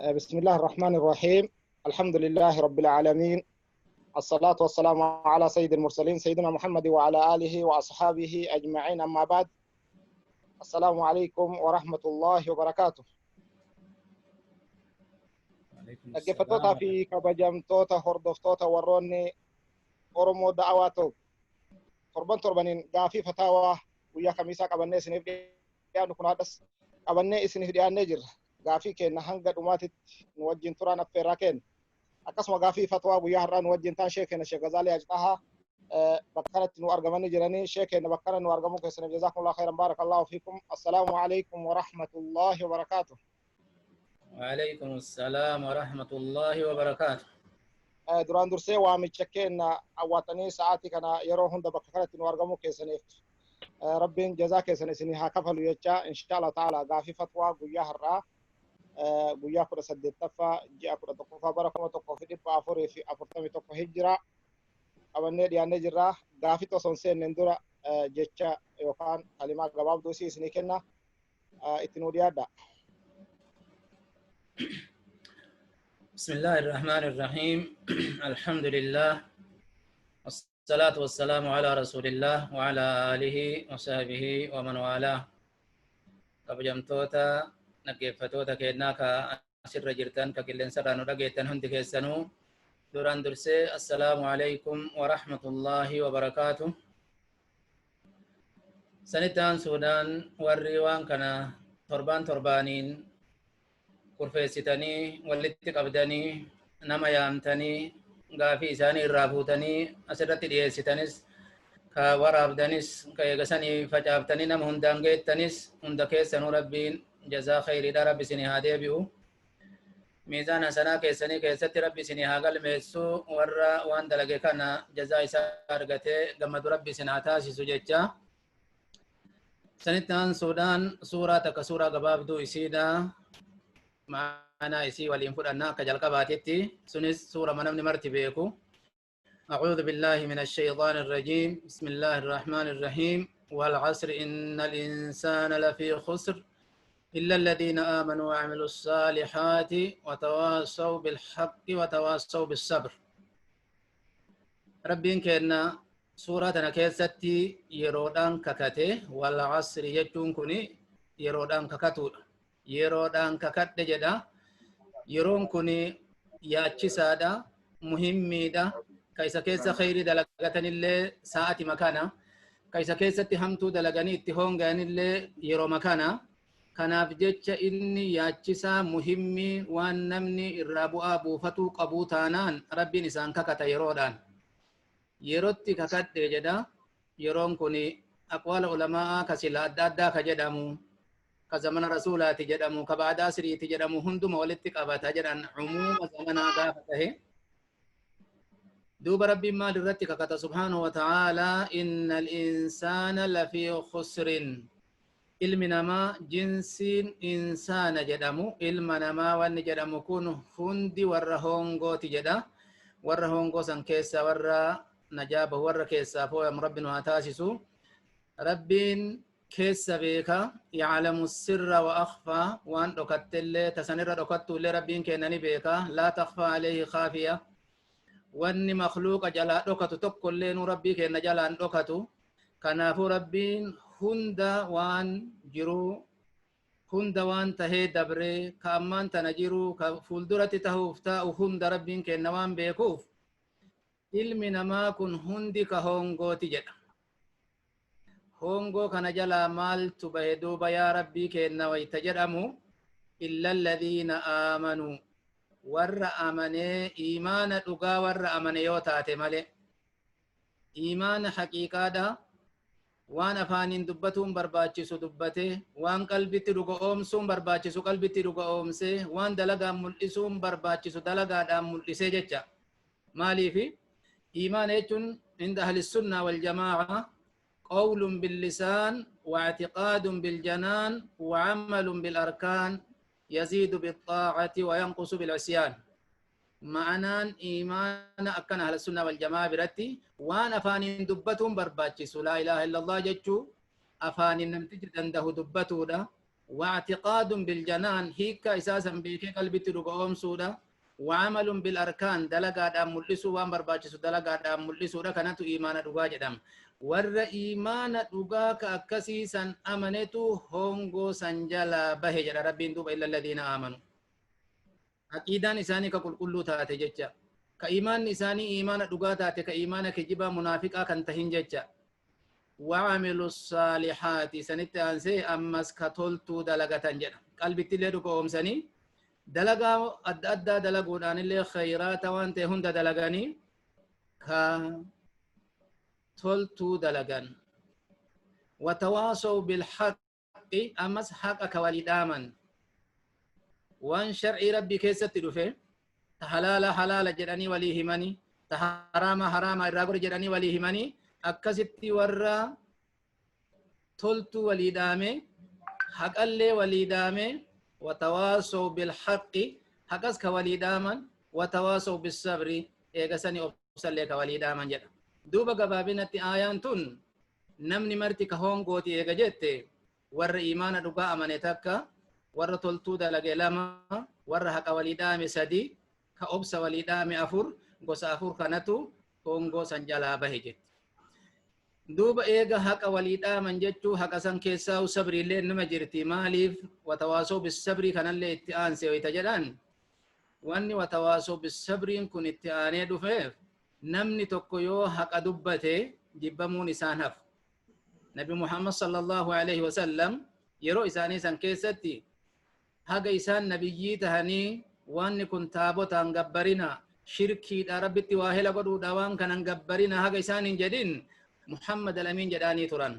بسم الله الرحمن الرحيم. الحمد لله رب العالمين، الصلاة والسلام على سيد المرسلين سيدنا محمد وعلى آله وأصحابه أجمعين. أما بعد، السلام عليكم ورحمة الله وبركاته. Dhaggeeffattootaa fi kabajamtoota hordoftoota warroonni Oromoo Da'awaa ta'u, torban torbaniin gaafii fataawaa guyyaa kamiisaa qabannee isiniif dhiyaannu kun haadhas qabannee isiniif dhiyaannee jirra. Gaafii keenya hanga dhumaatitti nu wajjin turaan affeerraa kenna. Akkasuma gaafii fatwaa guyyaa har'aa nu wajjin ta'an sheek keenya Sheek Gazaalii Haji Xahaa bakka kanatti nu argamanii jiranii. Sheek keenya bakka kana nu argamuu keessaniif jazakumullahu khairan, barakallahu fiikum. Assalaamu alaikum wa rahmatullahi wa barakaatuh. وعليكم السلام ورحمة الله وبركاته. Duraan dursee waamicha keenya awwaatanii sa'aatii kana yeroo hunda bakka kanatti nu argamuu keessaniif Rabbiin jazaa keessan isinii haa kafalu jecha, insha Allah ta'ala gaafii fatwaa guyyaa har'aa guyyaa 18ffaa ji'a 11ffaa bara 1441 hijira qabannee dhiyaannee jirra. Gaafii osoo hin seenneen dura jecha yookaan kalimaa gabaabduu isii isinii kenna, itti nuu dhiyaadha. بسم الله الرحمن الرحيم. الحمد لله والصلاة والسلام على رسول الله وعلى آله وصحبه ومن والاه. Kabajamtoota dhaggeeffattoota keenyaa ka asirra jirtan, ka qilleensarraa nu dhageettan hundi keessanuu, duraan dursee assalaamu alaikum wa rahmatullaahi wa barakaatu. Sanitti aansuudhaan warri waan kana torbaan torbaaniin kurfeessitanii walitti qabdanii, nama yaamtanii, gaafii isaanii irraa fuutanii asirratti dhiyeessitanis, ka waraabdanis, ka eegasanii facaaftanii nama hundaan geettanis, hunda keessanuu Rabbiin jazaa khayriidha Rabbi isinii haa deebi'u. Miizaan hasanaa keessanii keessatti Rabbi isinii haa galmeessu. Warra waan dalage kana jazaa isaa argatee gammadu Rabbi isin haa taasisu jecha. Sanitti aansuudhaan suuraa takka, suuraa gabaabduu isiidha. Ma'anaa isii waliin fudhanna akka jalqabaatitti, sunis suura namni marti beeku. أعوذ بالله من الشيطان الرجيم. بسم الله الرحمن الرحيم. والعصر إن الإنسان لفي خسر إلا الذين آمنوا وعملوا الصالحات وتواصوا بالحق وتواصوا بالصبر. ربين كنا سورة keessatti yeroodhaan kakate. والعصر jechuun kuni yeroodhaan kakatuudha. Yeroodhaan kakadhe jedha. Yeroon kuni yaachisaadha, muhimmiidha. Ka isa keessa khayrii dalagatanillee sa'atima kana, ka isa keessatti hamtuu dalaganii itti hongayanillee yeroo kana. Kanaaf jecha inni yaachisaa muhimmii waan namni irraa bu'aa buufatuu qabuu taanaan Rabbiin isaan kakata yeroodhaan. Yerootti kakadhe jedha. Yeroon kun aqwaala ulamaa ka sila adda addaa ka jedhamu, ka zamana rasuulaati jedhamu, ka ba'da asriiti jedhamu, hunduma walitti qabata jedhan, cumuuma zamanaa gaafa tahe. Duuba Rabbiin maal irratti kakata subhaanahu wa ta'aalaa? Inna al-insaana lafii khusrin. Ilmi namaa, jinsiin insaana jedhamu, ilma namaa wanni jedhamu kun hundi warra hongooti jedha. Warra hongoo san keessa warra najaa bahu, warra keessaa fooyamu Rabbi nu haa taasisu. Rabbiin keessa beeka. يعلم السر وأخفى. Waan dhokattellee, tasanirra dhokattuullee Rabbiin kenna ni beeka. لا تخفى عليه خافية. Wanni makluuqa jalaa dhokatu tokkollee nu Rabbii kenna jalaan dhokatu. Kanaafuu Rabbiin hunda waan jiru hunda, waan tahee dabree, ka ammaan tana jiru, ka fuulduratti tahuuf taa'u hunda Rabbiin kenna waan beekuuf, ilmi namaa kun hundi ka hongooti jedha. Hongoo kana jalaa maaltu bahe duuba yaa Rabbii kenna wayta jedhamu, إلا الذين آمنوا, warra amanee, iimaana dhugaa warra amane yoo taate male. Iimaana haqiiqaadha, waan afaaniin dubbatuun barbaachisu dubbate, waan qalbitti dhuga oomsuun barbaachisu qalbitti dhuga oomse, waan dalagaan mul'isuun barbaachisu dalagaadhaan mul'isee jecha. Maaliifi iimaana jechuun عند أهل السنة والجماعة قول باللسان واعتقاد بالجنان وعمل بالأركان، يزيد بالطاعة وينقص بالعصيان. Ma'anaan iimaana akkan أهل السنة والجماعة biratti waan afaaniin dubbatuun barbaachisu لا إله إلا الله jechuu afaaniin namtichi dandahu dubbatuudha. واعتقاد بالجنان هيكا إساسا بيكي قلبي تلقى وعمل بالأركان دلقا دام ملسو وان برباچسو دلقا دام ملسو كانت إيمان دقا جدام ور إيمان دقا كأكسي سن أمنتو هونغو سنجلا بهجر ربين دوب إلا الذين آمنوا عقيدان إساني كقل كل تاتي جتشا كإيمان إساني إيمان دقا تاتي كإيمان كجبا منافقا كنتهن جتشا وعملوا الصالحات سنت أنسي أمس كتولتو دلقة جدا قلبي تلي دقوم سني دلقا أدى دلقون عن اللي خيرات وانت هند دلقاني كتولتو دلقان وتواصوا بالحق أمس حق كوالد آمن وان شرعي ربي كيست دفه تحلال حلال جدني وليهمني تحرام حرام الرغر جدني وليهمني akkasitti warra toltu walii dhaame haqallee walii dhaame watawaasaw bilhaqqi haqas ka walii dhaaman watawaasaw bissabri eegasani obsallee ka walii dhaaman jedha duuba gabaabinatti aayaan tun namni marti ka hongooti eega jette warra iimaana dhugaa amane takka warra toltuu dalage lama warra haqa walii dhaame sadi ka obsa walii dhaame afur gosa afur kanatu hongoo san jalaa bahe jette دوب إيجا حق وليدا من جتشو حق سن كيسا وصبري اللي نما جرتي ماليف وتواصوا بالصبر كان اللي اتآن سوي تجدان واني وتواصوا بالصبر كن اتآن دفيف نمني تقيو حق دبته جبمو نسان هف نبي محمد صلى الله عليه وسلم يرو إساني سن كيستي حق إسان نبيي تهني واني كن تابو تنقبرنا شركي ربتي واهلا قدو دوان كان نقبرنا حق إسان جدين محمد الأمين جداني تران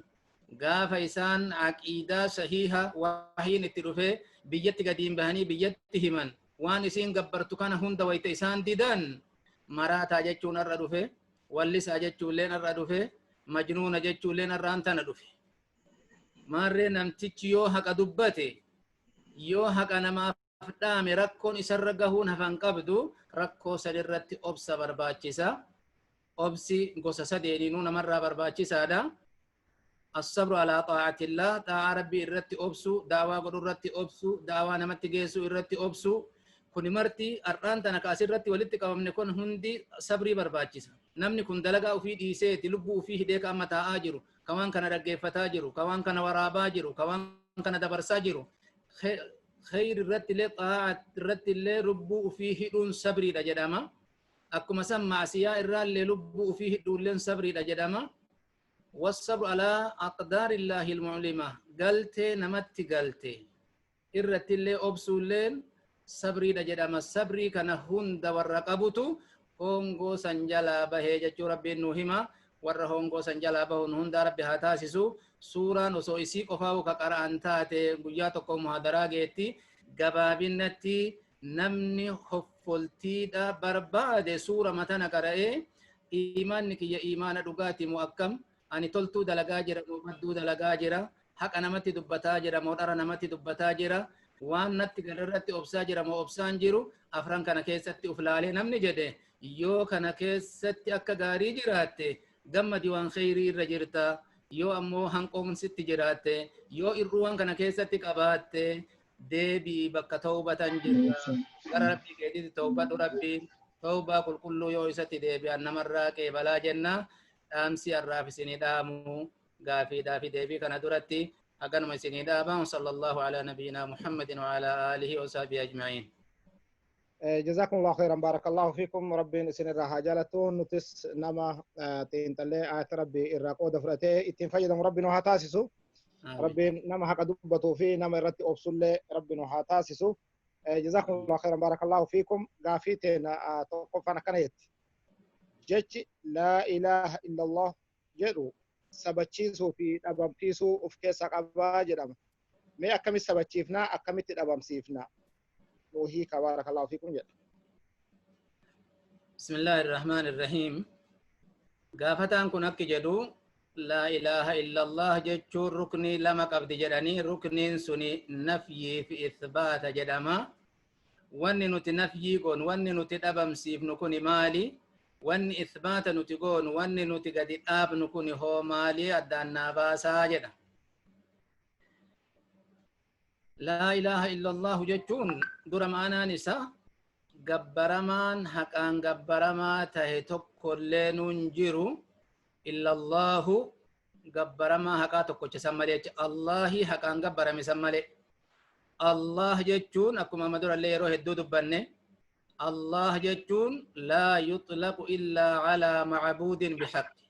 قاف إسان عقيدة صحيحة وحين التلوفة بيت قديم بهني بيتهمن وان إسين قبرتو كان هند ويت إسان ديدان مراتا جتشون الردوفة واللسا جتشون لين الردوفة مجنون جتشون لين الرانتان الردوفة مرة نمتيو حق دبتي يو حق أنا ما فدامي ركون إسرقهون هفن قبدو ركو سدرت أبسا برباچسا أبسي قصة سديني نمرة برباچسا الصبر على طاعة الله طاعة ربي الرت أبسو دعوة قدر الرت أبسو دعوة نمت جيسو الرت أبسو كوني مرتي أران تنكاسي الرت ولدت كم نكون هندي صبري برباچسا نمني كن دلقا وفي ديسة تلبو فيه ديك أما تاجرو كمان كان رجع فتاجرو كمان كان وراباجرو كمان كان دبرساجرو خير الرت اللي طاعة الرت اللي ربو فيه دون صبري لجدما أكما سمع معصية الرال اللي لبو فيه دون صبري لجدما والصبر على أقدار الله المعلمة قلت نمت قلت الرت اللي أبسو الليل صبري لجدما صبري كان هند والرقبتو هونغو سنجلا بهجة ربي نوهما warra hongoo san jalaa bahuun hunda rabbi haa taasisu suuraan osoo isii qofaa'u ka qara'an taate guyyaa tokko muhadaraa geetti gabaabinatti namni hoffoltiidha barbaade suura matana qara'ee iimaanni kiyya iimaana dhugaati moo akkam ani toltuu dalagaa jira moo badduu dalagaa jira haqa namatti dubbataa jira moo dhara namatti dubbataa jira waan natti galarratti obsaa jira moo obsaan jiru afran kana keessatti uf laalee namni jedhe yoo kana keessatti akka gaarii jiraatte gammadi waan kheyrii irra jirta yoo ammoo hanqoomsitti jiraatte yoo irruu waan kana keessatti qabaatte deebii bakka tawbatan jirta gara rabbii keetitti tawbadhu rabbii tawbaa qulqulluu yoo isatti deebi'an namarraa qeebalaa jenna dhaamsi har'aaf isinii dhaamu gaafiidhaa fi deebii kana duratti haganuma isinii dhaaba sallallahu alaa nabiyyinaa muhammadin wa alaa aalihi wa sahbihi ajma'iin. جزاكم الله خيرا بارك الله فيكم ربي سن الرهاجالتو نتس نما تنتلي آيات ربي الراقو دفرته اتن فجدم ربي نوها تاسسو ربي نما حق دبتو في نما رتي أبسل ربي نوها تاسسو جزاكم الله خيرا بارك الله فيكم قافيتنا توقفنا كنيت جج لا إله إلا الله جرو سبتشيسو في أبامتيسو أفكيسا قبا جرم مي أكمي سبتشيفنا أكمي تدبامسيفنا وهي بارك الله فيكم جل. بسم الله الرحمن الرحيم. قافتان كن أكي جدو لا إله إلا الله جتشو ركني لما قبض جدني ركنين سني نفي في إثبات جدما واني نتي نفيي كون واني نتي أبم سيف نكوني مالي واني إثبات نتي كون واني نتي قد آب نكوني هو مالي أدان ناباسا جدا. Laa ilaaha illallahu jechuun dura ma'anaan isaa gabbaramaan haqaan gabbaramaa tahe tokkollee nuun jiru, illallahu gabbaramaa haqaa tokkocha san malee jecha. Allahi haqaan gabbarame san malee. Allah jechuun akkuma amma durallee yeroo hedduu dubbanne, Allah jechuun laa yuxlaqu illaa calaa macbuudin bihaqqi,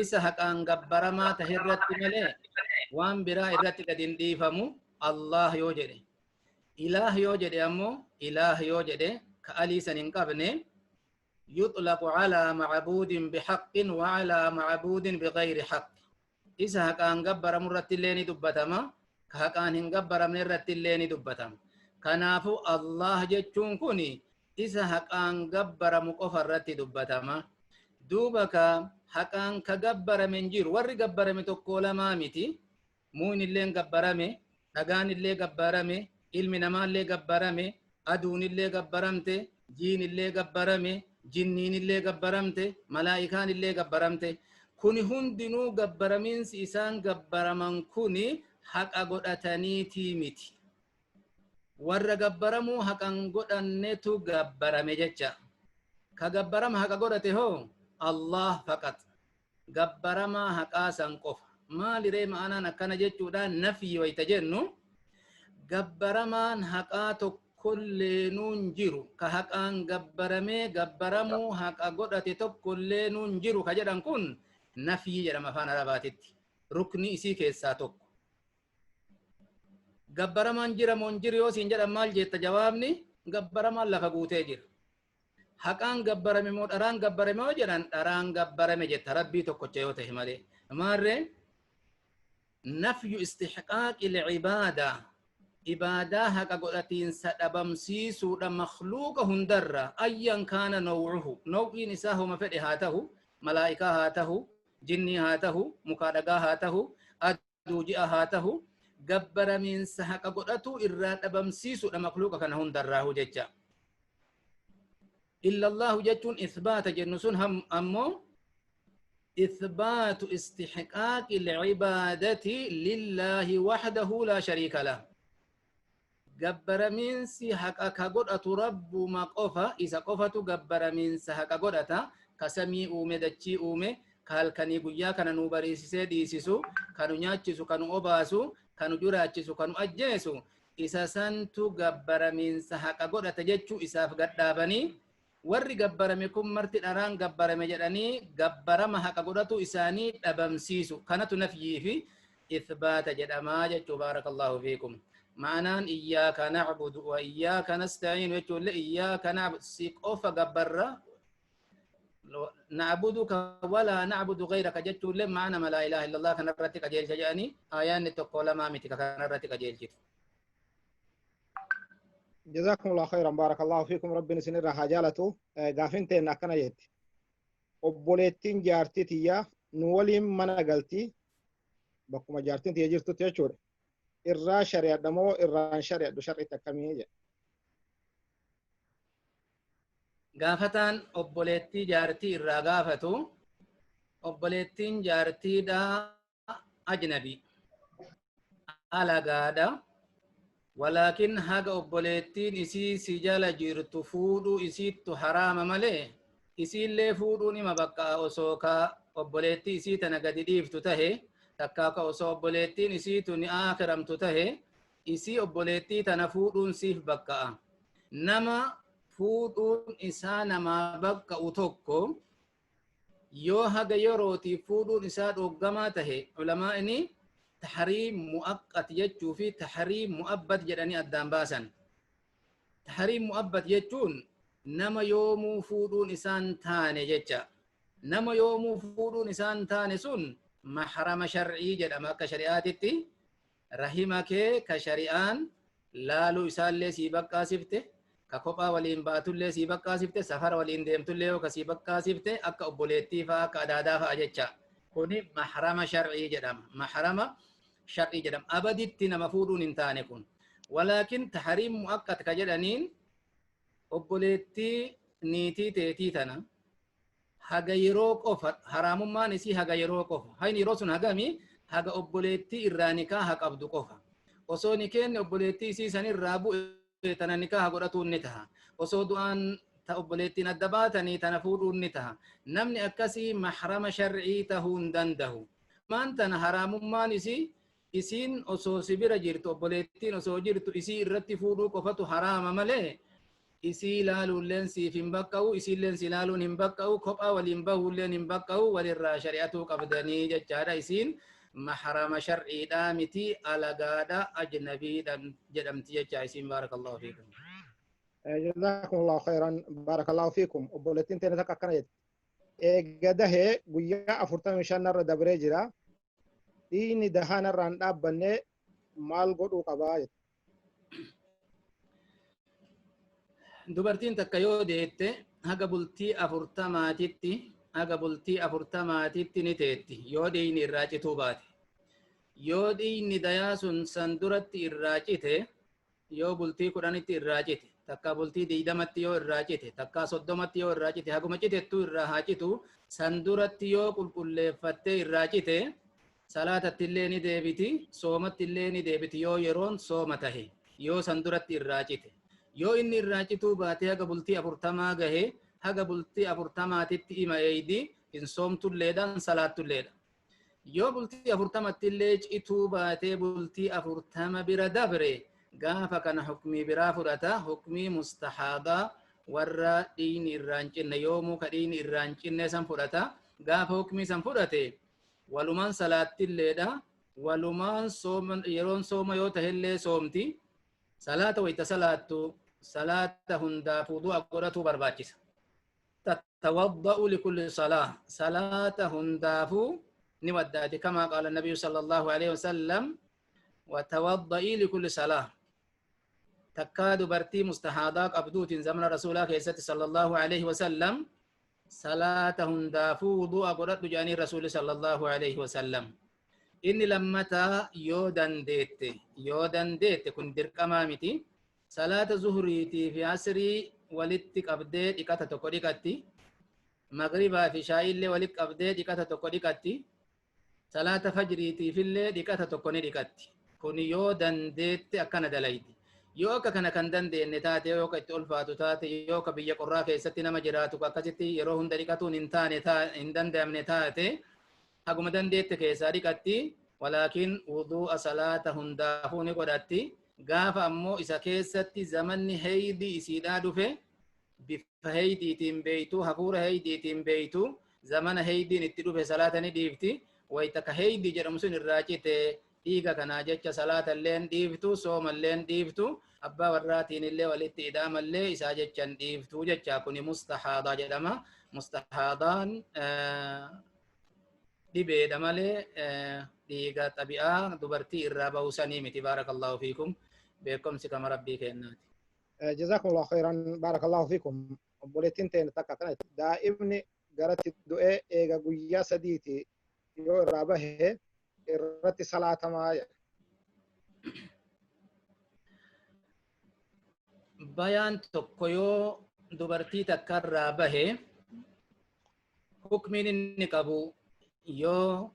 isa haqaan gabbaramaa tahe irratti malee waan biraa irratti gad hin dhiifamu. Allah yoo jedhe, ilaah yoo jedhe ammoo, ilaah yoo jedhe ka alii san hin qabne, yuxlaqu calaa macbuudin bihaqqin wa calaa macbuudin bigayri haqq, isa haqaan gabbaramu irratti illee ni dubbatama, ka haqaan hin gabbaramne irratti illee ni dubbatama. Kanaafu Allah jechuun kun isa haqaan gabbaramu qofa irratti dubbatama. Duuba ka haqaan ka gabbarame hin jiru. Warri gabbarame tokko lamaa miti. Muun illeen gabbarame, dhagaan illee gabbarame, ilmi namaallee gabbarame, aduun illee gabbaramte, jiin illee gabbarame, jinniin illee gabbaramte, malaa'ikaan illee gabbaramte. Kuni hundinuu gabbaramiinsi isaan gabbaraman kuni haqa godhataniitii miti. Warra gabbaramuu haqan godhannetu gabbarame jecha. Ka gabbarama haqa godhate hoo? Allah faqat, gabbaramaa haqaa san qofa. Maaliree ma'anaan akkana jechuudha? Nafyi wayta jennu, gabbaramaan haqaa tokkolleenuun jiru, ka haqaan gabbaramee gabbaramuu haqa godhate tokkolleenuun jiru ka jedhan kun nafyi jedhama afaan Arabaatitti. Rukni isii keessaa tokko. Gabbaramaan jira moo hin jiru yoo siin jedhan maal jetta? Jawaabni gabbaramaan lafa guutee jira. Haqaan gabbarame moo dharaan gabbarame yoo jedhan, dharaan gabbarame jetta, Rabbii tokkocha yoo ta'e malee. Maarree nafyu istihqaaqi ibaadaa, ibaadaa haqa godhatiinsa dhabamsiisuudha makhluuqa hundarra, ayyan kaana nawcuhu, naw'iin isaa homa fedhe haa tahu, malaa'ikaa haa tahu, jinnii haa tahu, mukaa dhagaa haa tahu, aduu ji'a haa tahu, gabbaramiinsa haqa godhatu irraa dhabamsiisuudha makhluuqa kana hundarraahu jecha. Illallahu jechuun ithbaata jennu sun ammoo ithbaatu istihqaaqi alcibaadati lillaahi waxdahu laa shariika lah, gabbaramiinsi haqa ka godhatu Rabbuma qofa, isa qofatu gabbaramiinsa haqa godhata, ka samii uume, dachii uume, ka halkanii guyyaa kana nu bariisisee dhiisisu, ka nu nyaachisu, ka nu obaasu, ka nu jiraachisu, ka nu ajjeesu, isa santu gabbaramiinsa haqa godhata jechuu isaaf gadhaabanii, warri gabbarame kun marti dharaan gabbarame jedhanii gabbarama haqa godhatu isaanii dhabamsiisu. Kanatu nafyii fi ithbaata jedhamaa jechuu. Baarakallahu fiikum. Ma'anaan iyyaaka na'budu wa iyyaaka nasta'iinu jechuullee, iyyaaka na'budu, si qofa gabbarra, na'buduka walaa na'budu ghayraka jechuullee ma'ana laa ilaaha illallah kanarratti qajeelcha jedhanii. Aayaanni tokko lamaa miti ka kanarratti qajeelchitu. جزاكم الله خيرا، بارك الله فيكم، ربنا سنرى حاجالته. Gaafin teen akkana jetti: obboleettiin jaartii tiyyaa nu waliin mana galtii, bakkuma jaartiin tiyya jirtutti jechuudha. Irraa shari'adha moo irraan shari'adhu? Shar'itti akkamii jedha. Gaafataan obboleettii jaartii irraa gaafatu, obboleettiin jaartiidha ajnabi, alagaadha. Walaakin haga obboleettiin isii si jala jirtu fuudhuu isiittu haraama malee, isiillee fuudhuun ima bakka osoo ka obboleettii isii tana gadi dhiiftu tahe, takkaa ka osoo obboleettiin isii tuni aakiramtu tahe, isii obboleettii tana fuudhuun siif bakka'a. Nama fuudhuun isaa namaa bakka'u tokko yoo haga yerootiif fuudhuun isaa dhooggamaa tahe, ulamaa'ini tahriim mu'aqqat jechuu fi tahriim mu'abbad jedhanii addaan baasan. Tahriim mu'abbad jechuun nama yoomuu fuudhuun isaan taane jecha. Nama yoomuu fuudhuun isaan taane sun mahrama shar'ii jedhama. Akka shari'aatitti rahima kee ka shari'aan laaluu isaallee sii baqqaasifte, ka kophaa waliin baatullee sii baqqaasifte, safara waliin deemtullee yoo ka sii baqqaasifte, akka obboleettii fa'a, akka adaadaa fa'a jecha. Kuni mahrama shar'ii jedhama. Mahrama shar'ii jedhama. Abaditti nama fuudhuun hin taane kun. Walaakin tahriim mu'aqqat ka jedhaniin, obboleettii niitii teetii tana haga yeroo qofa haraamummaan isii, haga yeroo qofa. Hayni yeroo sun hagami? Haga obboleettii irraa nikaaha qabdu qofa. Osoo nikeenni obboleettii isii sanirraa bu'e tana nikaha godhatuun ni taha. Osoo du'aan ta obboleettiin adda baatanii tana fuudhuun ni taha. Namni akkasii mahrama shar'ii tahuu hin dandahu. Maan tana haraamummaan isii isiin osoo si bira jirtu, obboleettiin osoo jirtu isii irratti fuudhuu qofatu haraama malee isii laaluulleen siif hin baqqa'u, isiilleen si laaluun hin baqqa'u, kophaa waliin bahuulleen hin baqqa'u, walirraa shari'atuu qabdanii jechaadha. Isiin mahrama shar'iidhaa miti, alagaadha, ajnabiidha jedhamti jecha isiin. Baarakallahu fiikum. Jazakumullahu khairan, barakallahu fiikum. Obboleettiin teenya takka akkana jette. Eega dahee guyyaa 45 narra dabree jira. Dhiigni dahaa narraa hin dhaabbanne, maal godhuu qabaa jette. Dubartiin takka yoo deette haga bultii 40maatitti ni teetti yoo dhiigni irraa cituu baate. Yoo dhiigni dayaa sun san duratti irraa cite, yoo bultii 10tti irraa cite, takka bultii 20tti yoo irraa cite, takka 30tti yoo irraa cite, haguma citettuu irraa haa citu, san duratti yoo qulqulleeffattee irraa cite, salaatatti illee ni deebiti, soomatti illee ni deebiti yoo yeroon sooma tahe, yoo san duratti irraa cite. Yoo inni irraa cituu baatee haga bultii 40 gahe, haga bultii 40titti ima eeydi, hin soomtulleedhaan salaattulleedha. Yoo bultii 40tti illee cituu baatee bultii 40 bira dabre, gaafa kana hukmii biraa fudhata, hukmii mustahaadaa, warra dhiigni irraa hin cinne, yoomuu ka dhiigni irraa hin cinne san fudhata. Gaafa hukmii san fudhate walumaan salaattilleedha, walumaan sooma, yeroon sooma yoo tahellee soomti. Salaata wayta salaattu salaata hundaaf wudu'a godhatuu barbaachisa. Tatawadda'u likulli salaa, salaata hundaafuu ni waddaati, kamaa qaala nabiyyu sallallahu alaihi wasallam: watawadda'ii likulli salaa. Takkaa dubartii mustahaadaa qabduutiin zamana rasuulaa keessatti sallallahu alaihi wasallam salaata hundaafuu wudu'a godhadhu jedhanii rasuuli sallallahu alaihi wasallam. Inni lammataa, yoo dandeette, kun dirqamaa miti, salaata zuhriitii fi asrii walitti qabdee dhiqata tokko dhiqatti, magribaa fi shaayiillee walitti qabdee dhiqata tokko dhiqatti, salaata fajriitiifillee dhiqata tokko ni dhiqatti. Kun yoo dandeette akkana dalaydi. Yoo akka kana kan dandeenye taate, yoo ka itti ulfaatu taate, yoo ka biyya qorraa keessatti nama jiraatu akkasitti yeroo hunda dhiqatuun hin taane, hin danda'amne taate, haguma dandeette keessaa dhiqatti, walaakin wudu'a salaata hundaafuu ni godhatti. Gaafa ammoo isa keessatti zamanni heydii isiidhaa dhufe, bifa heydiitiin beeytu, hafuura heydiitiin beeytu, zamana heydiin itti dhufe salaata ni dhiifti. Wayta ka heydii jedhamu sun irraa cite, dhiiga kanaa jecha salaata illeen dhiiftu, sooma illeen dhiiftu, abbaa warraatiin illee walitti idaamallee isaa jechan dhiiftu jecha. Kuni mustahaadaa jedhama. Mustahaadaan dhibeedha malee dhiiga xabi'aa dubartii irraa bahuu sanii miti. Baarakallahu fiikum. Beekumsi kama rabbii kennaati. Jazakumullahu khairan, barakallahu fiikum. Obboleettiin teenya takka kana, daa'imni garatti du'ee eega guyyaa 3ti yoo irraa bahe irratti salaatamaa jedha. Bayaan tokko yoo dubartii takka irraa bahe, hukmiin inni qabu yoo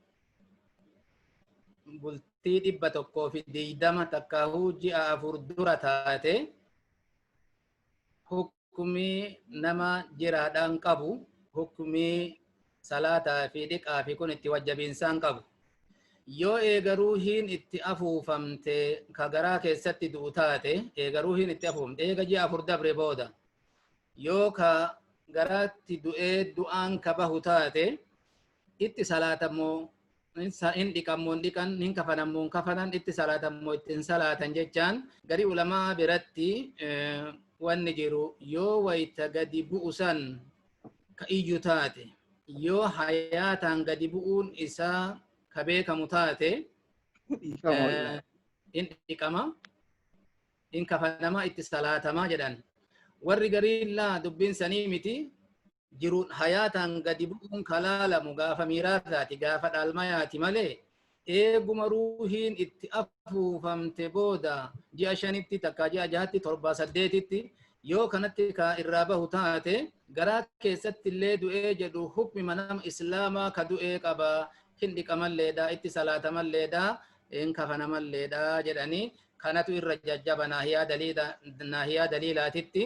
bultii 120 takkaahuu ji'a 4 dura taate, hukmii nama jiraadhaan qabu, hukmii salaataa fi dhiqaa fi kun itti wajjabiinsaan qabu. Yoo eega ruuhiin itti afuufamte ka garaa keessatti du'u taate, eega ruuhiin itti afuufamte, eega ji'a 4 dabre booda yoo ka garaatti du'ee du'aan ka bahu taate, itti salaatammoo hin dhiqammoo hin dhiqan, hin kafanammoo hin kafanan, itti salaatammoo itti hin salaatan jechaan garii ulamaa biratti wanni jiru, yoo wayta gadi bu'u san ka iyyu taate, yoo hayaataan gadi bu'uun isaa ka beekamu taate, hin dhiqama, hin kafanama, itti salaatamaa jedhan. Warri gariin laa, dubbiin sanii miti, jiruun hayaataan gadi bu'uun kalaalamu gaafa miiraasaati, gaafa dhaalmayaati malee, eeguma ruuhiin itti afuufamte booda ji'a 5tti takka ji'a 6tti, 7, 8tti yoo kanatti ka irraa bahu taate, garaa keessatti illee du'ee jedhu, hukmi nama islaamaa ka du'ee qaba, hin dhiqamalleedha, itti salaatamalleedha, hin kafanamalleedha jedhanii. Kanatu irra jajjaba naahiyaa daliilaatitti.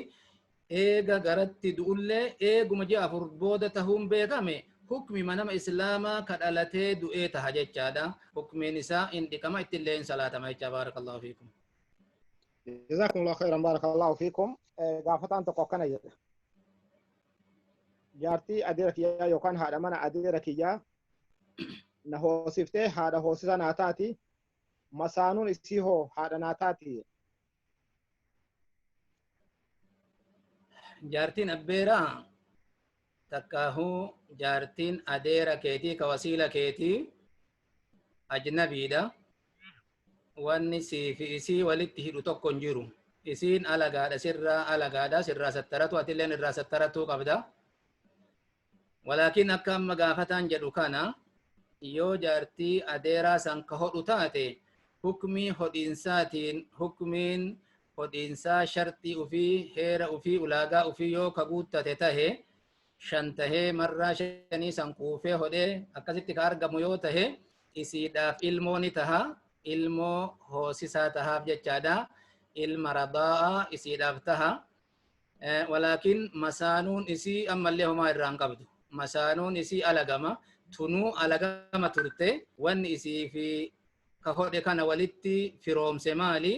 Eega garatti du'ullee eeguma ji'a 4 booda tahuun beekame hukmima nama islaamaa ka dhalatee du'ee taha jechaadha. Hukmiin isaa in dhiqama, ittillee hin salaatama jecha. Baarakallahu fiikum. Jazakumullahu khairan, barakallahu fiikum. Gaafataan tokko akkana jedha. Jaartii adeera kiyyaa yookaan haadha mana adeera kiyyaa na hoosiftee haadha hoosisa naa taati. Masaanuun isii hoo haadha naa taati? Jaartiin abbeeraa takkaahuu jaartiin adeera keetii ka wasiila keetii ajnabiidha. Wanni sii fi isii walitti hidhu tokko hin jiru. Isiin alagaadha, sirraa alagaadha, sirraa sattaratu, atilleen irraa sattaratuu qabda. Walaakin akka amma gaafataan jedhu kana yoo jaartii adeeraa san ka hodhu taate, hukmii hodhiinsaatiin, hukmiin hodhiinsaa sharxii ufii, heera ufii, ulaagaa ufii yoo ka guuttate tahe, 5 tahee marraa shanii san quufee hodhee akkasitti ka argamu yoo tahe, isiidhaaf ilmoo ni taha, ilmoo hoosisaa tahaaf jechaadha, ilma radaa'a isiidhaaf taha. Walaakin masaanuun isii ammallee homaa irraa hin qabdu. Masaanuun isii alagama, tunuu alagama turte. Wanni isii fi ka hodhe kana walitti firoomse maali?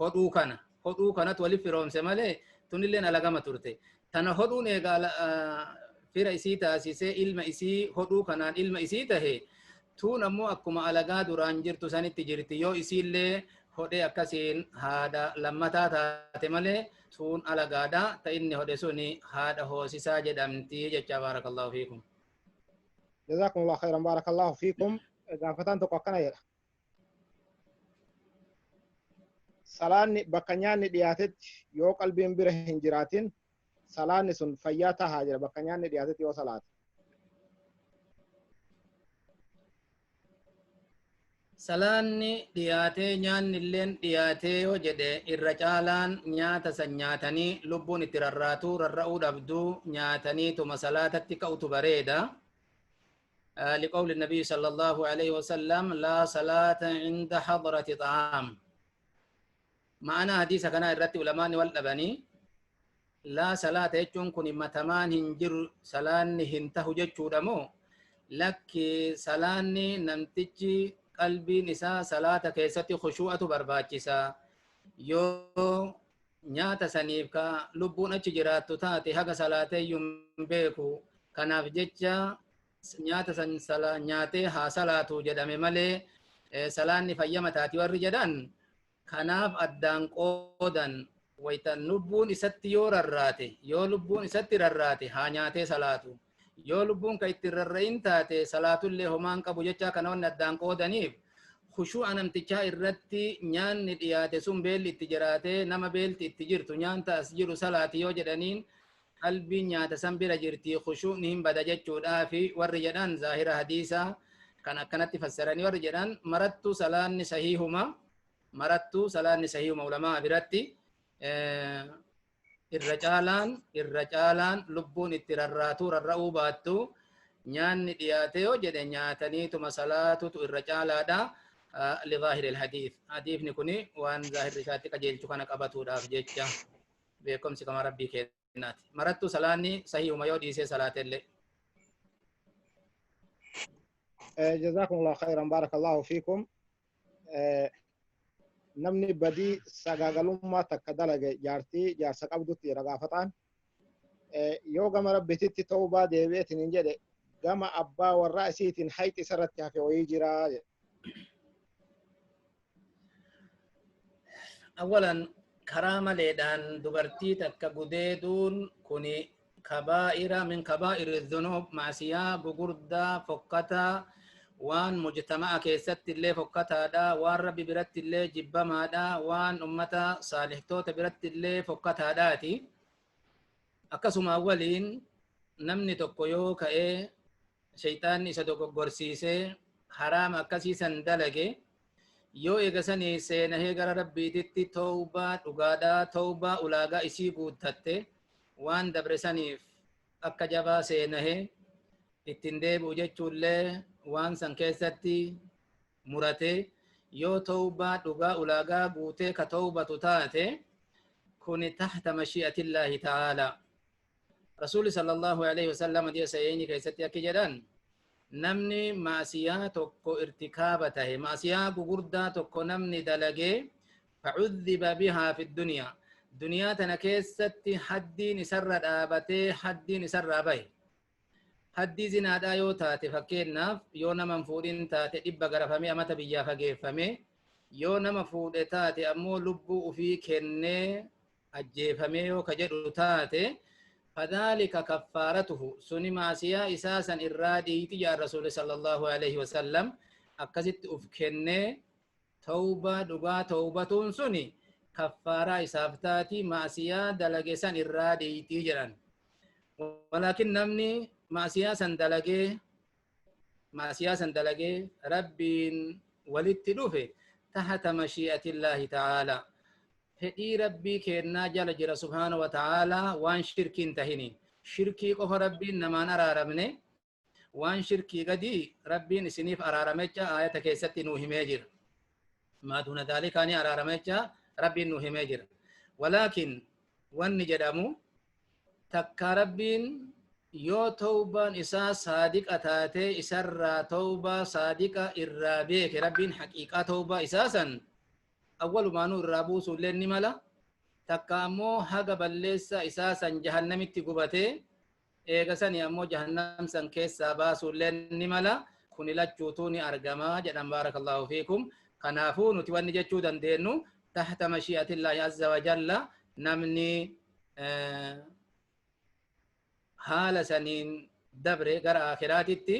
Hodhuu kana, hodhuu kanatu walitti firoomse malee tunilleen alagama turte. Tana hodhuun eega fira isii taasisee, ilma isii hodhuu kanaan ilma isii tahe, tuun ammoo akkuma alagaa duraan jirtu sanitti jirti yoo isiillee hodhee akkasiin haadha lammataa taate malee. Tuun alagaadha, ta inni hodhe suni haadha hoosisaa jedhamti jecha. Baarakallahu fiikum. Jazakumullahu khairan, barakallahu fiikum. Gaafataan tokko akkana jedha. Salaanni bakka nyaanni dhiyaatetti yoo qalbiin bira hin jiraatin salaanni sun fayyaa tahaa jira, bakka nyaanni dhiyaatetti yoo salaate? Salaanni dhiyaatee nyaanni illeen dhiyaatee yoo jedhe, irra caalaan nyaata san nyaatanii lubbuun itti rarraatuu rarra'uu dhabduu nyaataniituma salaatatti ka'utu bareeda. لقول النبي صلى الله عليه وسلم: لا صلاة عند حضرة طعام. معنى حديث كان الرت علماء والأبني لا صلاة jechuun kun matamaan hin jiru, salaanni hin tahu jechuudha moo, lakki, salaanni namtichi qalbiin isaa salaata keessatti khushuu'atu barbaachisa, yoo nyaata saniif ka lubbuun achi jiraattu taate haga salaateeyyuu hin beeku, kanaaf jecha nyaata san nyaatee haa salaatu jedhame malee salaanni fayyama taati warri jedhan kanaaf addaan qoodan. Waytan lubbuun isatti yoo rarraate, yoo lubbuun isatti rarraate haa nyaatee salaatu, yoo lubbuun ka itti rarra'in taate salaatullee homaan qabu jecha. Kana wanni addaan qoodaniif khushuu'a namtichaa irratti nyaanni dhiyaate sun beelli itti jiraate, nama beelti itti jirtu nyaanta as jiru salaati yoo jedhaniin qalbiin nyaata san bira jirti, khushuu'ni hin bada jechuudhaa fi warri jedhan zaahira hadiisaa kan akkanatti fassaranii warri jedhan marattuu salaanni sahiihuma, marattuu salaanni sahiihuma ulamaa biratti. Irra caalaan lubbuun itti rarraatuu rarra'uu baattu nyaanni dhiyaate yoo jedhe nyaataniituma salaatutu irra caalaadha. لظاهر الحديث, hadiifni kuni waan zaahirri isaatti qajeelchu kana qabatuudhaaf jecha. Beekumsi kama rabbii kennaati. Marattuu salaanni sahiihuma yoo dhiisee salaatellee. جزاكم الله خيرا، بارك الله فيكم. Namni badii sagaagalummaa takka dalage jaartii jaarsa qabdutti jira gaafataan. Yoo gama rabbititti tawbaa deebi'eetiin hin jedhe, gama abbaa warraa isiitiin hayxi isarratti hafe wayii jira jedhe. Awalan karaa maleedhaan dubartii takka gudeeduun kuni kabaa'ira min kabaa'iri dhunuub, maasiyaa gugurdaa fokkataa, waan mujtama'a keessatti illee fokkataadha, waan rabbi biratti illee jibbamaadha, waan ummata saalihtoota biratti illee fokkataadhaati. Akkasuma waliin namni tokko yoo ka'ee shayxaanni isa dogoggorsiisee haraama akkasiisan dalage, yoo eegasanii seenahee gara rabbiititti tawbaa dhugaadhaa, tawbaa ulaagaa isii guuttatte, waan dabre saniif akka jabaa seenahee ittiin deebi'u jechuullee waan san keessatti muratee Yoo tawbaa dhugaa ulaagaa guutee ka tawbatu taate, kuni tahta mashi'atillaahi ta'aalaa. Rasuulli sallallahu alaihi wasallam hadiisa sahiihni keessatti akki jedhan: namni maasiyaa tokko irtikaaba tahe, maasiyaa gugurdaa tokko namni dalagee, facudhiba bihaa fi duniyaa, duniyaa tana keessatti haddiin isarra dhaabatee haddiin isarraa bahe, haddii zinaadhaa yoo taate, fakkeenyaaf yoo nama hin fuudhin taate 100 garafamee amata biyyaa fageeffame, yoo nama fuudhe taate ammoo lubbuu ufii kennee ajjeefamee yoo ka jedhu taate, fadhaalika kaffaaratuhu, suni maasiyaa isaa san irraa dhiiyti jaan Rasuuli sallallahu alaihi wasallam. Akkasitti uf kennee tawbaa dhugaa tawbatuun suni kaffaaraa isaaf taati, maasiyaa dalage san irraa dhiiyti jedhan. Walaakin namni maasiyaa san dalagee Rabbiin walitti dhufe, tahta mashii'atillaahi ta'aalaa, fedhii Rabbii kennaa jala jira subhaana wa ta'aalaa. Waan shirkiin tahini, shirkii qofa Rabbiin namaan araaramne. Waan shirkii gadi Rabbiin isiniif araaramecha aayata keessatti nuu himee jira. Maa duuna dhaalikaani araaramecha Rabbiin nuu himee jira. Walaakin wanni jedhamu takka, Rabbiin yoo tawbaan isaa saadiqa taatee isarraa tawbaa saadiqa irraa beeke, Rabbiin haqiiqaa tawbaa isaa san awwalumaanuu irraa buusuu illee ni mala. Takka ammoo haga balleessa isaa san jahannamitti gubatee eega sani ammoo jahannam san keessaa baasuu illee ni mala. Kun lachuutuu ni argamaa jedhan. Baarakallahu fiikum. Kanaafuu nuti wanni jechuu dandeenyu, tahta mashii'atillaahi azza wa jalla, namni haala saniin dabre gara akhiraatitti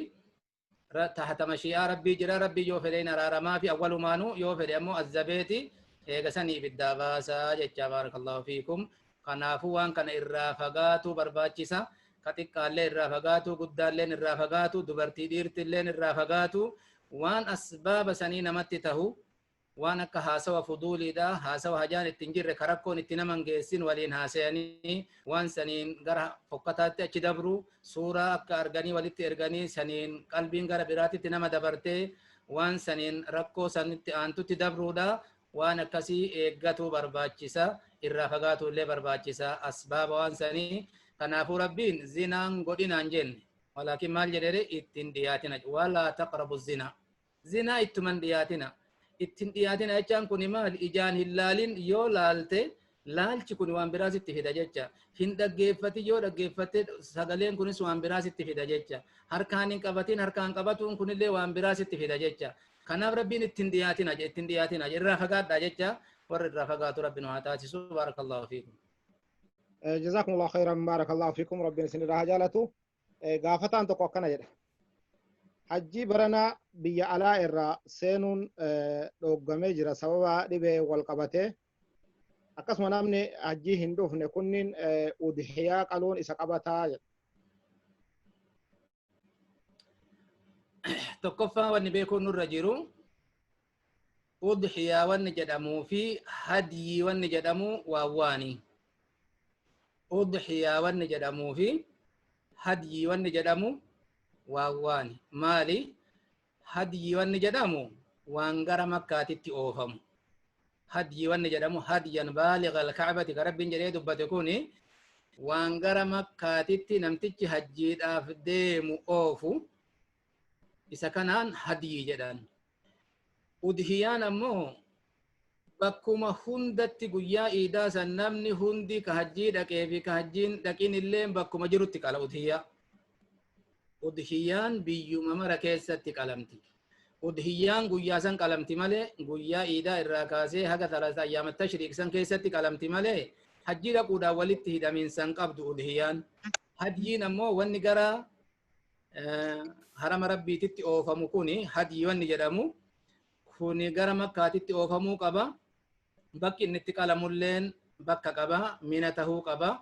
tahta mashii'aa Rabbii jira. Rabbii yoo fedhe araaramaa fi awwalumaanuu, yoo fedhe ammoo azzabeeti eega sanii ibiddaa baasaa jecha. Baarakallahu fiikum. Kanaafuu waan kana irraa fagaatu barbaachisa. Ka xiqqaallee irraa fagaatu, guddaalleen irraa fagaatu, dubartii dhiirtilleen irraa fagaatu, waan asbaaba sanii namatti tahu, waan akka haasawa fuduuliidha, haasawa hajaan ittiin jirre, karakkoon itti naman geessin waliin haasayanii waan saniin gara fokkataatti achi dabru, suuraa akka arganii walitti erganii saniin qalbiin gara biraatitti nama dabartee waan saniin rakkoo sanitti aantutti dabruudha. Waan akkasii eeggatuu barbaachisa, irraa fagaatu illee barbaachisa asbaaba waan sanii. Kanaafuu Rabbiin zinaan godhinaan jenne, walaakin maal jedhere? Ittiin dhiyaatina. Walaa taqrabu zinaa, zinaa ittuman dhiyaatina. Ittiin dhiyaatina jechaan kun maal? Ijaan hin laalin. Yoo laalte laalchi kun waan biraa sitti fida jecha. Hin dhaggeeffatin. Yoo dhaggeeffatte sagaleen kunis waan biraa sitti fida jecha. Harkaan hin qabatin. Harkaan qabatuun kunillee waan biraa sitti fida jecha. Kanaaf Rabbiin ittiin dhiyaatina, ittiin dhiyaatina, irraa fagaadhaa jecha. Warra irraa fagaatu Rabbi nu haa taasisu. Baarakallahu fiikum. Jazakumullahu khairan, barakallahu fiikum, Rabbiin isin irraa haa jaalatu. Gaafataan tokko akkana jedha. Hajjii baranaa biyya alaa irraa seenuun dhooggamee jira sababa dhibee wal qabatee. Akkasuma namni hajjii hin dhufne kunniin udhiyaa qaluun isa qabataa jedha. Tokkoffaa, wanni beekuun nurra jiru, udhiyaa wanni jedhamuu fi hadyii wanni jedhamu waan waani. Udhiyaa wanni jedhamuu fi hadyii wanni jedhamu waan waani. Maali? Hadyii wanni jedhamu waan gara Makkaatitti oofamu. Hadyii wanni jedhamu, hadyan baaliga alkacbati ka Rabbiin jedhee dubbate, kuni waan gara Makkaatitti namtichi hajjiidhaaf deemu oofu, isa kanaan hadyii jedhan. Udhiyaan ammoo bakkuma hundatti guyyaa iidaa san namni hundi ka hajjii dhaqee fi ka hajjiin dhaqin illee bakkuma jirutti qala udhiyaa. Udhiyaan biyyuma mara keessatti qalamti. Udhiyaan guyyaa san qalamti malee, guyyaa iidaa irraa kaasee haga talaata ayyaama tashriiq san keessatti qalamti malee, hajjii dhaquudhaan walitti hidhamiinsan qabdu udhiyaan. Hadyiin ammoo wanni gara harama Rabbiititti oofamu kuni, hadyii wanni jedhamu kuni gara Makkaatitti oofamuu qaba. Bakki inni itti qalamulleen bakka qaba, Mina tahuu qaba.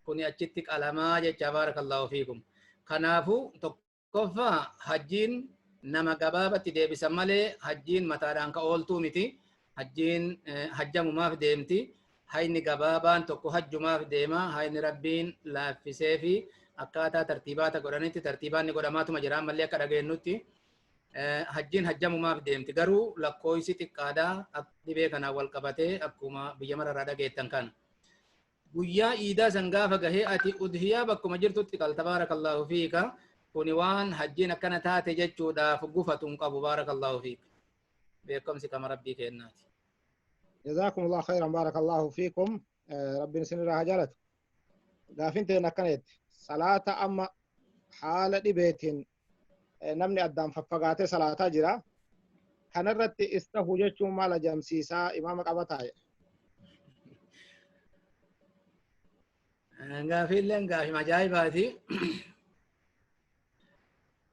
Kuni achitti qalamaa jecha. Baarakallahu fiikum. Kanaafuu tokkoffaa, hajjiin nama gabaabatti deebisan malee hajjiin mataadhaan ka ooltuu miti. Hajjiin hajjamumaaf deemti. Hayni gabaabaan tokko hajjumaaf deema. Hayni Rabbiin laaffisee fi akkaataa tartiibaata godhanitti tartiibaan ni godhamaatuma jira ammallee akka dhageenyutti. Hajjiin hajjamumaaf deemti, garuu lakkoofsi xiqqaadhaa dhibee kanaan wal qabatee akkuma biyya mararraa dhageettan kana. Guyyaa iidaa san gaafa gahee ati udhiyaa bakkuma jirtutti qalta. Baarakallaahu fiika. Kuni waan hajjiin akkana taate jechuudhaaf gufatu hin qabu. Baarakallaahu fiika. Beekumsi kama Rabbii kennaati. جزاكم الله خيرا، بارك الله فيكم. ربي سن راه جالت gaafiin akkanatti salaata amma haala dhibeetiin namni addaan faffagaatee salaataa jira. Kanarratti istahu jechuun maal ajamsiisaa imaama qabataa? Gaafiilleen gaafii ajaa'ibaati.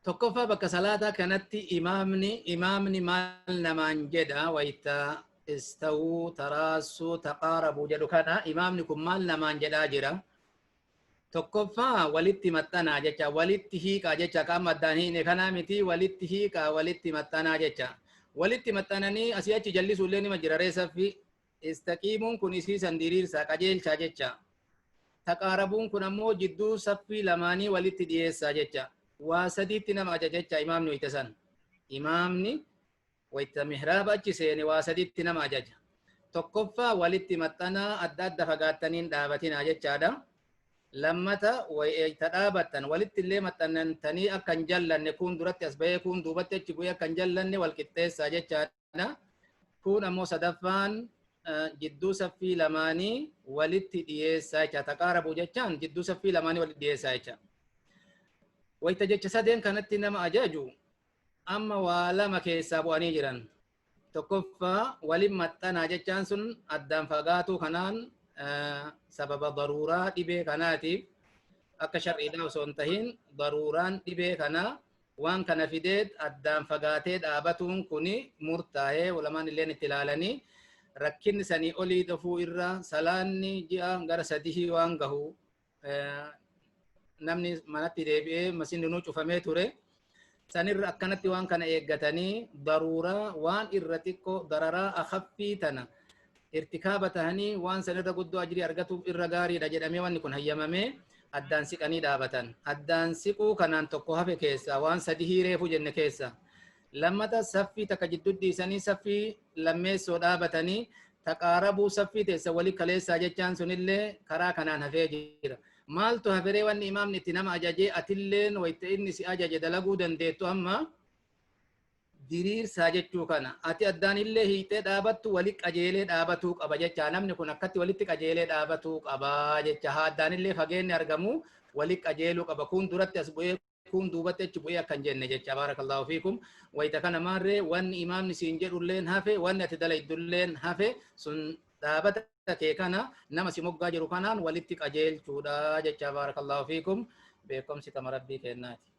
Tokkoffaa, bakka salaataa kanatti imaamni maal namaan jedha? Wayta istawuu, taraasuu, taqaarabuu jedhu kana imaamni kun maal namaan jedhaa jira? Tokkoffaa, walitti maxxanaa jecha, walitti hiiqaa jecha. Qaama addaan hiine kanaa miti, walitti hiiqaa, walitti maxxanaa jecha. Walitti maxxananii asii achi jallisuu illee nima jira reessaffi. Istaqiimuun kun isiisan diriirsaa, qajeelchaa jecha. Taqaarabuun kun ammoo jidduu saffii lamaanii walitti dhiyeessaa jecha. Waa sadiitti nama ajaja jecha imaamni wayita san. Imaamni wayita mihraaba achi seene waa sadiitti nama ajaja. Tokkoffaa, walitti maxxanaa, adda adda fagaattaniin dhaabatinaa jechaadha. Lammata, wayita dhaabattan walitti illee maxxanantanii akka hin jallanne, kun duratti as bahee kun duubatti achi bu'ee akka hin jallanne wal qixxeessaa jechaadha. Kun ammoo sadaffaan jidduu saffii lamaanii walitti dhiyeessaa jecha. Taqaarabuu jechaan jidduu saffii lamaanii walitti dhiyeessaa jecha. Wayita jecha sadeen kanatti nama ajaju amma waa lama keessaa bu'anii jiran. Tokkoffaa, walin maxxanaa jechaan sun addaan fagaatuu kanaan sababa daruuraa dhibee kanaatiif akka shar'iidhaa osoo hin tahin, daruuraan dhibee kanaa waan kana fideet addaan fagaatee dhaabatuun kuni murtaa'ee ulamaan illeen itti ilaalanii rakkinni sanii olii dhufuu irra salaanni ji'a gara 3 waan gahu namni manatti deebi'ee masinni cufamee ture. Sanirra akkanatti waan kana eeggatanii daruuraa waan irra xiqqoo dararaa akhaffii tana irtikaaba tahanii waan sanirra guddoo ajrii argatuuf irra gaariidha jedhamee wanni kun hayyamamee addaan siqanii dhaabatan. Addaan siquu kanaan tokko hafe keessa, waan sadi hiireefu jenne keessa. Lammata, saffii takka jidduu dhiisanii saffii lammeessoo dhaabatanii taqaarabuu, saffii teessa wali kaleessaa jechaan sunillee karaa kanaan hafee jira. Maaltu haferee? Wanni imaamni itti nama ajajee atilleen wayta inni si ajaje dalaguu dandeettu amma diriirsaa jechuu kana. Ati addaan illee hiixee dhaabattu wali qajeelee dhaabatuu qaba jecha. Namni kun akkatti walitti qajeelee dhaabatuu qaba jecha. Haa addaan illee fageenni argamu, wali qajeeluu qaba. Kun duratti as bu'ee kun duubatti achi bu'ee akkan jenne jecha. Baarakallaahu fiikum. Wayita kana maarree wanni imaamni siin jedhulleen hafe, wanni ati dalaydulleen hafe, sun dhaabata kee kana nama si moggaa jiru kanaan walitti qajeelchuudha jecha. Baarakallaahu fiikum. Beekumsi kama Rabbii kennaati.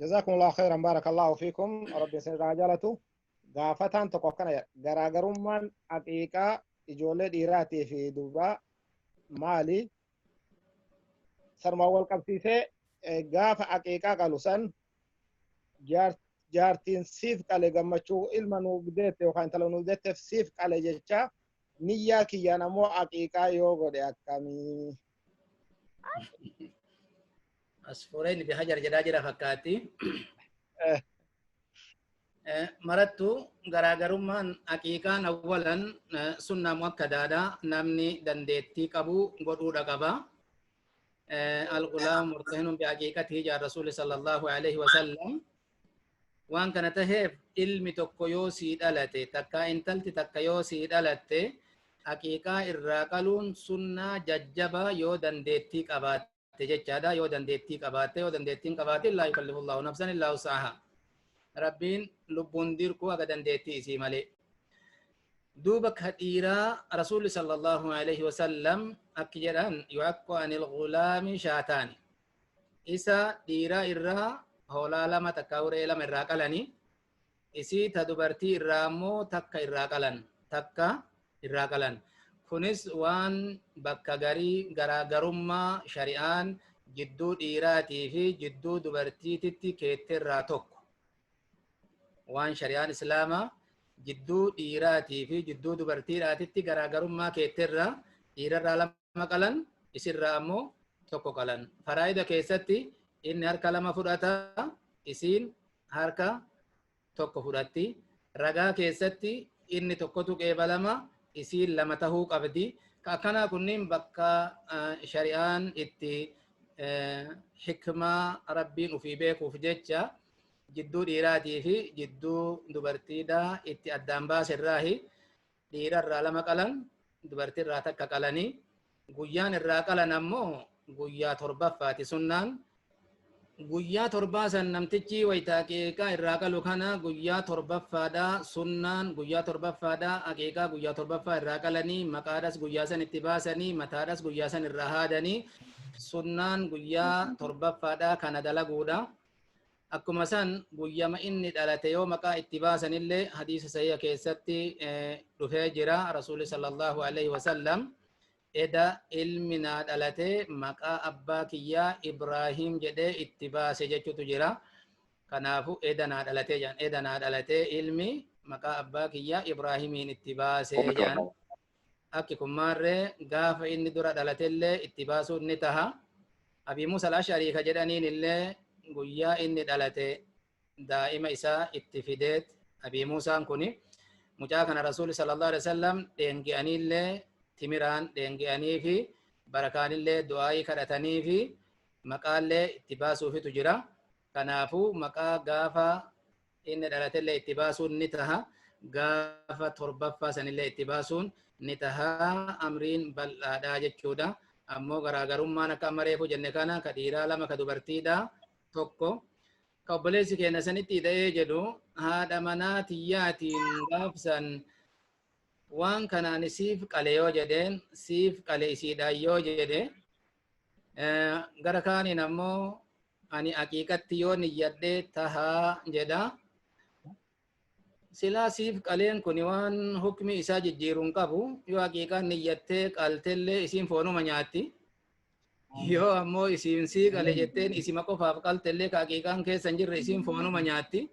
جزاكم الله خيرا، بارك الله فيكم، ربي سن رجالته. Gaafataan tokko akkana jedha: garaagarummaan aqiiqaa ijoollee dhiiraatii fi durbaa maali? Sarmaan wal qabsiisee gaafa aqiiqaa qalu san jaartiin siif qale, gammachuu ilma nuuf deette yookaan intala nuuf deetteef siif qale jecha, niyyaa kiyyaan ammoo aqiiqaa yoo godhe akkamii? Asfooreen bi hajar jedhaa jira fakkaatti. Marattu garaagarummaan aqiiqaan awwalan sunnaa muakkadaadha, namni dandeettii qabu godhuudha qaba. Al-gulaam murtahinun bi aqiiqatihi jaa Rasuuli sallallahu alaihi wasallam. Waan kana taheef ilmi tokko yoo sii dhalate, takka intalti takka yoo sii dhalatte, aqiiqaa irraa qaluun sunnaa jajjabaa yoo dandeettii qabaatte jechaadha. Yoo dandeettii qabaatte, yoo dandeettiin qabaatte, laa yukallifullahu nafsan illaa wus'ahaa. Rabbiin lubbuun dirquu aga dandeettii isii malee. Duuba ka dhiiraa Rasuulli sallallahu alaihi wasallam akki jedhan: yu'aqqu anil gulaami shaataani. Isa dhiiraa irraa hoolaa lama takka re'ee lama irraa qalanii, isii ta dubartii irraa ammoo takka irraa qalan, takka irraa qalan. Kunis waan bakka garii garaagarummaa shari'aan jidduu dhiiraatii fi jidduu dubartiititti keetteerraa tokko. Waan shari'aan Islaamaa jidduu dhiiraatii fi jidduu dubartiidhaatitti garaagarummaa keetteerraa dhiirarraa lama qalan, isirraa ammoo tokko qalan. Faraayida keessatti inni harka lama fudhata, isiin harka Tokko fudhatti. Ragaa keessatti inni tokkotu qeebalama, isiin lama tahuu qabdi. Ka akkanaa kunniin bakka shari'aan itti hikmaa Rabbiin ufii beekuuf jecha jidduu dhiiraatii fi jidduu dubartiidhaa itti addaan baase irraahi. Dhiira irraa lama qalan, dubartii irraa takka qalanii. Guyyaan irraa qalan ammoo guyyaa torbaffaati sunnaan. Guyyaa torbaa san namtichi wayta aqiiqaa irraa qalu kana guyyaa torbaffaadha sunnaan. Guyyaa torbaffaadha aqiiqaa guyyaa torbaffaa irraa qalanii, maqaadhas guyyaa san itti baasanii, mataadhas guyyaa san irraa haadanii. Sunnaan guyyaa torbaffaadha kana dalaguudha. Akkuma san guyyama inni dhalate yoo maqaa itti baasanillee hadiisa sahiha keessatti dhufee jira. Rasuulli sallallahu alaihi wasallam eda ilmi naa dhalate maqaa abbaa kiyyaa Ibraahim jedhee itti baase jechuutu jira. Kanaafu eda naa dhalatee jedhan, eda naa dhalatee ilmi maqaa abbaa kiyyaa Ibraahimiin itti baase jedhan. Akki kun maarree gaafa inni dura dhalatellee itti baasuun ni taha. Abii Muusa al-Ash'arii ka jedhaniin illee guyyaa inni dhalate daa'ima isaa itti fideet. Abii Muusaan kuni mucaa kana Rasuulli sallallahu alaihi wasallam dheengi'aniillee, timiraan dheengi'anii fi barakaanillee du'aayii kadhatanii fi maqaallee itti baasuufitu jira. Kanaafuu maqaa gaafa inni dhalatellee itti baasuun ni taha. Gaafa torbaffaa sanillee itti baasuun ni taha. Amriin bal'aadha jechuudha. Ammoo garaagarummaan akka amma reefu jenne kana, ka dhiiraa lama, ka dubartiidha tokko. Ka obboleessi keenya sanitti ida'ee jedhu, haadha manaa tiyyaatiin gaafsan waan kanaan siif qale yoo jedheen, siif qale isiidhaan yoo jedhe, gara kaaniin ammoo ani aqiiqatti yoo niyyadhe tahaa jedha. Silaa siif qaleen kun waan hukmi isaa jijjiiru hin qabu. Yoo aqiiqaan niyyattee qaltellee isiin foonuma nyaatti. Yoo ammoo isiin sii qale jetteen isima qofaaf qaltellee ka aqiiqaan keessa hin jirre isiin foonuma nyaatti.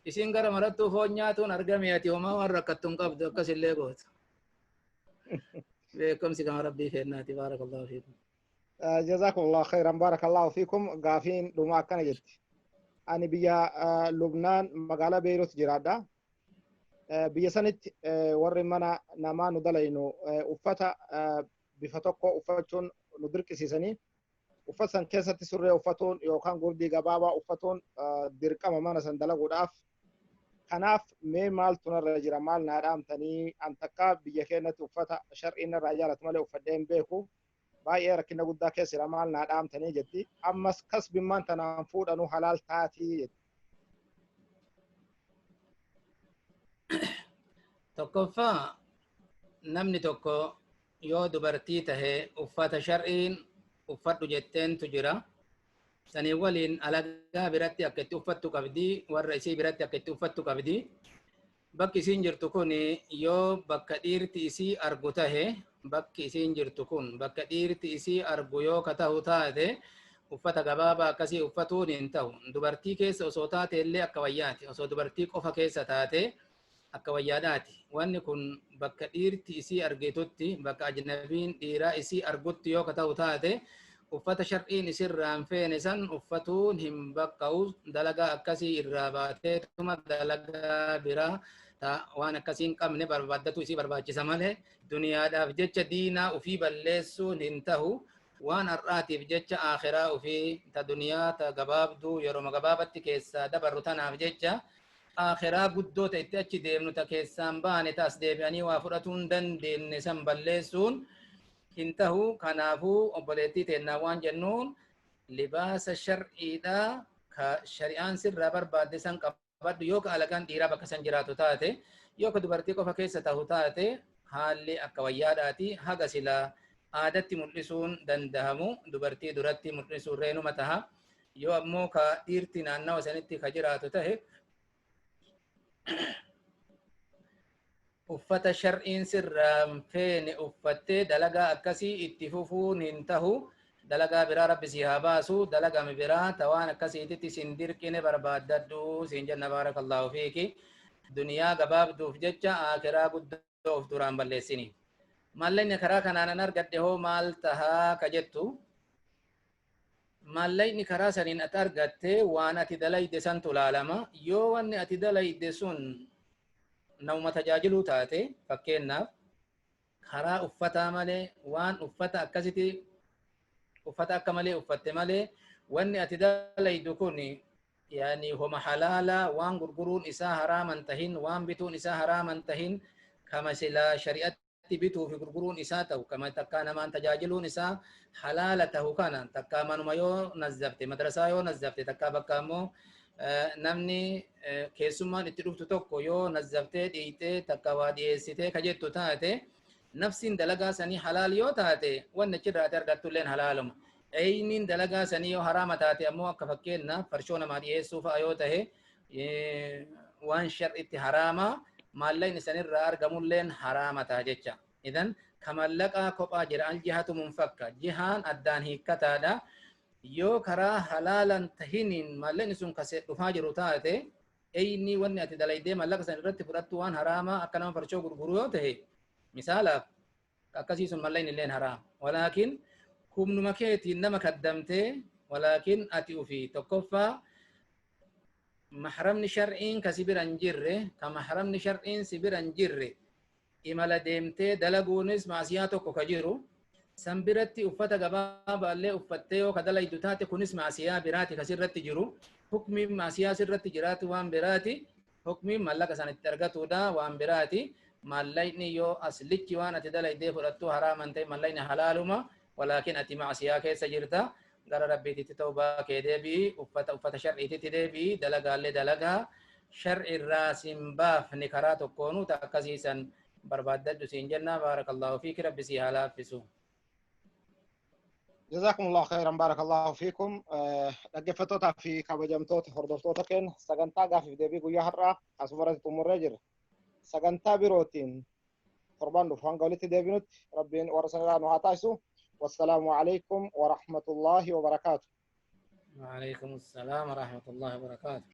Isiin gara marattuu foon nyaatuun argame, ati homaa waan rakkattu hin qabdu akkasillee goota. Beekumsi kama Rabbii kennaati. Baarakallahu fiikum. Jazakumullahu khairan, barakallahu fiikum. Gaafiin dhuma akkana jetti. Ani biyya Lubnaan magaalaa Beirut jiraadha. Biyya sanitti warri mana namaa nu dalaynu uffata bifa tokko uffachuun nu dirqisiisanii, uffata san keessatti surree uffatuun yookaan gurdii gabaabaa uffatuun dirqama mana san dalaguudhaaf. Kanaaf mee maaltu narra jira? Maal naa dhaamtanii? An takka biyya keenyatti uffata shar'iin narraa jaalatu malee uffadhee hin beeku. Baay'ee rakkina guddaa keessa jira, maal naa dhaamtanii jetti. Ammas kasbimmaan tanaan fuudhanuu halaal taatii jetti. Tokkoffaa, namni tokko yoo dubartii tahe uffata shar'iin uffadhu jetteentu jira. Sanii waliin alagaa biratti akka itti uffattu qabdi, warra isii biratti akka itti uffattu qabdi. Bakki isiin jirtu kun yoo bakka dhiirti isii argu tahe, bakki isiin jirtu kun bakka dhiirti isii argu yoo ka tahu taate, uffata gabaabaa akkasii uffatuun hin ta'u. Dubartii keessa osoo taate illee akka wayyaati. Osoo dubartii qofa keessa taate akka wayyaadhaati. Wanni kun bakka dhiirti isii argitutti, bakka ajnabiin dhiiraa isii argutti yoo ka ta'u taate, uffata shar'iin isirraa hin feene san uffatuun hin baqqa'u. Dalagaa akkasii irraa baateetuma dalagaa biraa waan akkasii hin qabne barbaaddatu isii barbaachisa malee, duniyaadhaaf jecha diinaa ufii balleessuun hin tahu. Waan har'aatiif jecha akhiraa ufii ta duniyaa ta gabaabduu yeroo gabaabatti keessaa dabarru tanaaf jecha akhiraa guddoo ta itti achi deemnu, ta keessaan baane, ta as deebi'anii waa fudhatuu hin dandeenye san balleessuun hin tahu. Kanaafuu obboleettii teennaa waan jennuun, libaasa shar'iidha ka shari'aan sirraa barbaadde san qabadhu, yoo ka alagaan dhiiraa bakka san jiraatu taate. Yoo ka dubartii qofa keessa tahu taate, haalli akka wayyaadhaati. Haga silaa aadatti mul'isuun dandahamu dubartii duratti mul'isuun reenuma taha. Yoo ammoo ka dhiirti naannawa sanitti ka jiraatu tahe, uffata shar'iin sirraa hin feene uffattee dalagaa akkasii itti fufuun hin tahu. Dalagaa biraa Rabbi si haa baasu. Dalagame biraa ta waan akkasiititti sin dirqine barbaaddadhu siin jenna. Baarakallaahu fiiki. Duniyaa gabaabduuf jecha aakiraa guddoo of duraan balleessini. Maallaqni karaa kanaan an argadhe hoo maal tahaa ka jettu, Maallaqni karaa saniin ati argatte waan ati dalayde santu laalama. Yoo wanni ati dalayde sun namuma tajaajiluu taate, fakkeenyaaf karaa uffataa malee, waan uffata akkasitti uffata akka malee uffatte malee, wanni ati dalaydu kun yaani homa halaala, waan gurguruun isaa haraaman tahin, waan bituun isaa haraaman tahin, kama silaa shari'atti bituu fi gurguruun isaa ta'u, kama takkaa namaan tajaajiluun isaa halaala ta'u, kana takkaa manuma yoo nazzafte, madrasaa yoo nazzafte, takkaa bakka ammoo namni keessummaan itti dhuftu tokko yoo nazzaftee dhiitee takka waa dhiyeessitee ka jettu taate, nafsiin dalagaa sanii halaal yoo taate, wanni achirraa ati argattulleen halaaluma. Eyniin dalagaa sanii yoo haraama taate ammoo, akka fakkeenyaaf farshoo namaa dhiyeessuu fa'a yoo tahe, waan shar'itti haraama, maallaqni sanirraa argamulleen haraama ta'a jecha. Idan ka mallaqaa kophaa jira, aljihatu munfakka, jihaan addaan hiikkataadha. Yoo karaa halaalan tahiniin maallaqni sun kase dhufaa jiru taate, eyni wanni ati dalaydee mallaqa san irratti fudhattu waan haraamaa akka nama farshoo gurguru yoo tahe misaalaaf, akkasii sun mallaqni illeen haraama. Walaakin humnuma keetiin nama kaddamtee, walaakin ati ufi tokkoffaa mahramni shar'iin ka si bira hin jirre, ka mahramni shar'iin si bira hin jirre imala deemtee dalaguunis maasiyaa tokko ka jiru san biratti, uffata gabaabaallee uffattee yoo ka dalaydu taate, kunis maasiyaa biraati ka sirratti jiru. Hukmiin maasiyaa sirratti jiraatu waan biraati, hukmiin mallaqa san itti argatuudha waan biraati. Maallaqni yoo aslichi waan ati dalaydee fudhattu haraaman ta'e, mallaqni halaaluma, walaakin ati maasiyaa keessa jirta. Gara Rabbiititti tawbaa kee deebi'i, uffata uffata shar'iititti deebi'i, dalagaallee dalagaa shar'i irraa sin baafne karaa tokkoonuu ta akkasiisan barbaaddadhu siin jenna. Baarakallahu fiiki, Rabbi sii haa laaffisu. جزاكم الله خيرا، بارك الله فيكم. Dhaggeeffattootaa fi kabajamtoota hordoftoota keenya, sagantaa gaafiif deebii guyyaa har'aa asumarratti xumurree jirra. Sagantaa birootiin torban dhufu hanga walitti deebinutti Rabbiin warra sanirraa nu haa taasisu. Wassalaamu alaikum wa rahmatullahi wa barakaatu. وعليكم السلام ورحمة الله وبركاته.